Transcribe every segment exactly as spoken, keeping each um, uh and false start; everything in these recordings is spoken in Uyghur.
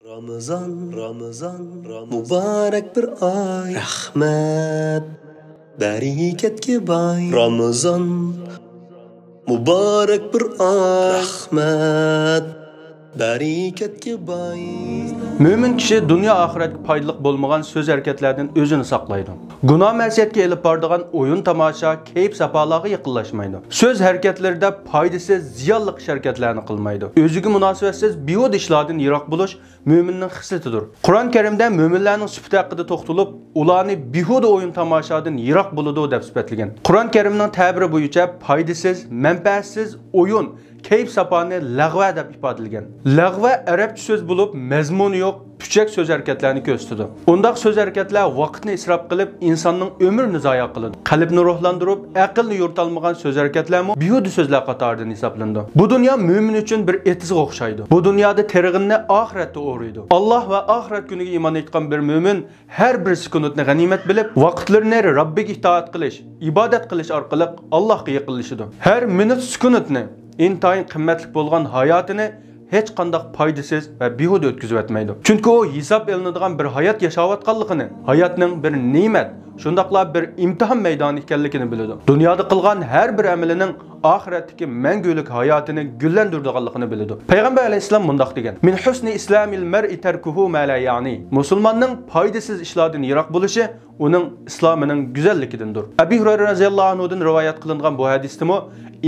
رامىزان، رامىزان، رامىزان، مۇبارەك بىر ئاي. رەھمەت، بەرىكەتكە باي. رامىزان، مۇبارەك بىر ئاي. رەھمەت، بەرىكەتكە باي. مۆمىن كىشى دۇنيا ئاخىرەتكە پايدىلىق بولمىغان سۆز ھەرىكەتلەردىن ئۆزىنى ساقلايدۇ. گۇناھ مەسىيەتكە ئېلىپ بارىدىغان ئويۇن تاماشا، كەيپ ساپالارغا يېقىنلاشمايدۇ. سۆز ھەرىكەتلىرىدە پايدىسىز، زىيانلىق ئىش ھەرىكەتلەرنى قىلمايدۇ. ئۆزىگە مۇناسىۋەتسىز، بىھۇدە ئىشلاردىن يىراق بولۇش مۆمىننىڭ خىسلىتىدۇر. قۇرئان كەرىمدە مۆمىنلەرنىڭ سۈپىتى ھەققىدە توختىلىپ، ئۇلارنى بىھۇدە ئويۇن تاماشادىن يىراق بولىدۇ دەپ سۈپەتلىگەن. قۇرئان كەرىمنىڭ تەبىرى بويىچە پايدىسىز، مەنپەئەتسىز ئويۇن، كەيپ ساپانى لەغۋە دەپ ئىپادىلىگەن. لەغۋە ئەرەبچە سۆز بولۇپ، مەزمۇنى يوق، پۈچەك سۆز ھەرىكەتلەرنى كۆرسىتىدۇ. ئۇنداق سۆز ھەرىكەتلەر ۋاقىتنى ئىسراپ قىلىپ، ئىنساننىڭ ئۆمرىنى زايە قىلىدۇ. قەلبنى روھلاندۇرۇپ، ئەقىلنى يورۇتالمىغان سۆز ھەرىكەتلەرمۇ بىھۇدە سۆزلەر قاتارىدىن ھېسابلىنىدۇ. بۇ دۇنيا مۆمىن ئۈچۈن بىر ئېتىزغا ئوخشايدۇ. بۇ دۇنيادا تېرىغىنىنى ئاخىرەتتە ئورىيدۇ. ئاللاھ ۋە ئاخىرەت كۈنىگە ئىمان ئېيتقان بىر مۆمىن ھەر بىر سېكۇنتنى غەنىيمەت بىلىپ، ۋاقىتلىرىنى رەببىگە ئىتائەت قىلىش، ئىبادەت قىلىش ئارقىلىق ئاللاھقا يېقىنلىشىدۇ. ھەر مىنۇت سېكۇنتنى، ئىنتايىن قىممەتلىك بولغان ھاياتىنى ھېچقانداق پايدىسىز ۋە بىھۇدە ئۆتكۈزۈۋەتمەيدۇ. چۈنكى ئۇ ھېساب ئېلىنىدىغان بىر ھايات ياشاۋاتقانلىقىنى، ھاياتنىڭ بىر نېمەت، شۇنداقلا بىر ئىمتىھان مەيدانى ئىكەنلىكىنى بىلىدۇ. دۇنيادا قىلغان ھەر بىر ئەمىلىنىڭ ئاخىرەتتىكى مەڭگۈلۈك ھاياتىنى گۈللەندۈرىدىغانلىقىنى بىلىدۇ. پەيغەمبەر ئەلەيھىسسالام مۇنداق دېگەن: «من حسن إسلام المرء تركه ما لا يعنيه». مۇسۇلماننىڭ پايدىسىز ئىشلاردىن يىراق بولۇشى ئۇنىڭ ئىسلامىنىڭ گۈزەللىكىدىندۇر. ئەبى ھۇرەيرە رەزىياللاھۇ ئەنھۇدىن رىۋايەت قىلىنغان بۇ ھەدىستىمۇ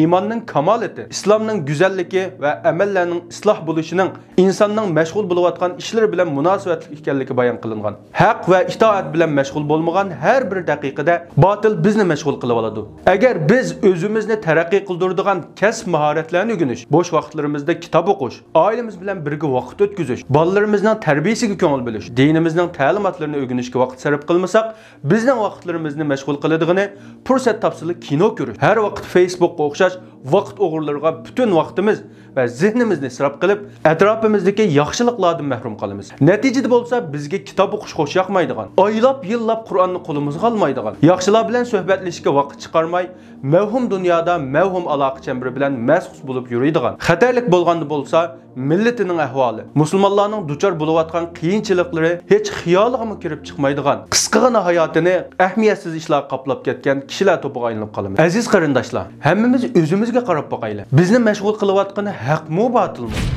ئىماننىڭ كامالىتى، ئىسلامنىڭ گۈزەللىكى ۋە ئەمەللەرنىڭ ئىسلاھ بولۇشىنىڭ ئىنساننىڭ مەشغۇل بولۇۋاتقان ئىشلىرى بىلەن مۇناسىۋەتلىك ئىكەنلىكى بايان قىلىنغان. ھەق ۋە ئىتائەت بىلەن مەشغۇل بولمىغان ھەر بىر دەقىقىدە باتىل بىزنى مەشغۇل قىلىۋالىدۇ. ئەگەر بىز ئۆزىمىزنى تەرەققىي قىلدۇرىدىغان كەسىپ ماھارەتلەرنى ئۆگىنىش، بوش ۋاقىتلىرىمىزدا كىتاب ئوقۇش، ئائىلىمىز بىلەن بىرگە ۋاقىت ئۆتكۈزۈش، بالىلىرىمىزنىڭ تەربىيىسىگە كۆڭۈل بۆلۈش، دىنىمىزنىڭ تەلىماتلىرىنى ئۆگىنىشكە ۋاقىت سەرپ قىلمىساق، بىزنىڭ ۋاقىتلىرىمىزنى مەشغۇل قىلىدىغىنى پۇرسەت تاپسىلا كىنو كۆرۈش، ھەر ۋاقىت فېيسبۇكقا ئوخشاش ۋاقىت ئوغرىلىرىغا پۈتۈن ۋاقتىمىز ۋە زېھنىمىزنى ئىسراپ قىلىپ، ئەتراپىمىزدىكى ياخشىلىقلاردىن مەھرۇم قالىمىز. نەتىجىدە بولسا بىزگە كىتاب ئوقۇش خوش ياقمايدىغان، ئايلاپ يىللاپ قۇرئاننى قولىمىزغا ئالمايدىغان، ياخشىلار بىلەن سۆھبەتلىشىشكە ۋاقىت چىقارماي، مەۋھۇم دۇنيادا مەۋھۇم ئالاقە چەمبىرى بىلەن مەسخۇس بولۇپ يۈرىدىغان، خەتەرلىك بولغاندا بولسا مىللىتىنىڭ ئەھۋالى، مۇسۇلمانلارنىڭ دۇچار بولۇۋاتقان قىيىنچىلىقلىرى ھېچ خىيالىغىمۇ كىرىپ چىقمايدىغان، قىسقىغىنا ھاياتىنى ئەھمىيەتسىز ئىشلارغا قاپلاپ كەتكەن كىشىلەر توپىغا ئايلىنىپ قالىمىز. ئەزىز قېرىنداشلار، ھەممىمىز ئۆزىمىزگە قاراپ باقايلى. بىزنى مەشغۇل قىلىۋاتقىنى ھەقمۇ، باتىلمۇ؟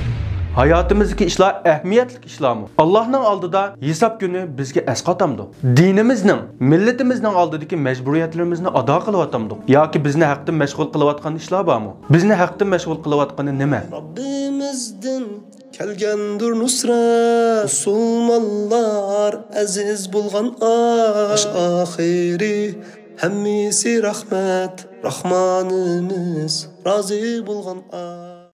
ھاياتىمىزدىكى ئىشلار ئەھمىيەتلىك ئىشلارمۇ؟ ئاللاھنىڭ ئالدىدا ھېساب كۈنى بىزگە ئەسقاتامدۇ؟ دىنىمىزنىڭ، مىللىتىمىزنىڭ ئالدىدىكى مەجبۇرىيەتلىرىمىزنى ئادا قىلىۋاتامدۇق؟ ياكى بىزنى ھەقتىن مەشغۇل قىلىۋاتقان ئىشلار بارمۇ؟ بىزنى ھەقتىن مەشغۇل قىلىۋاتقىنى نېمە؟ رەببىمىزدىن كەلگەندۇر نۇسرەت، مۇسۇلمانلار ئەزىز بولغان ئاي. باش ئاخىرى ھەممىسى رەھمەت، راھمانىمىز رازى بولغان ئاي.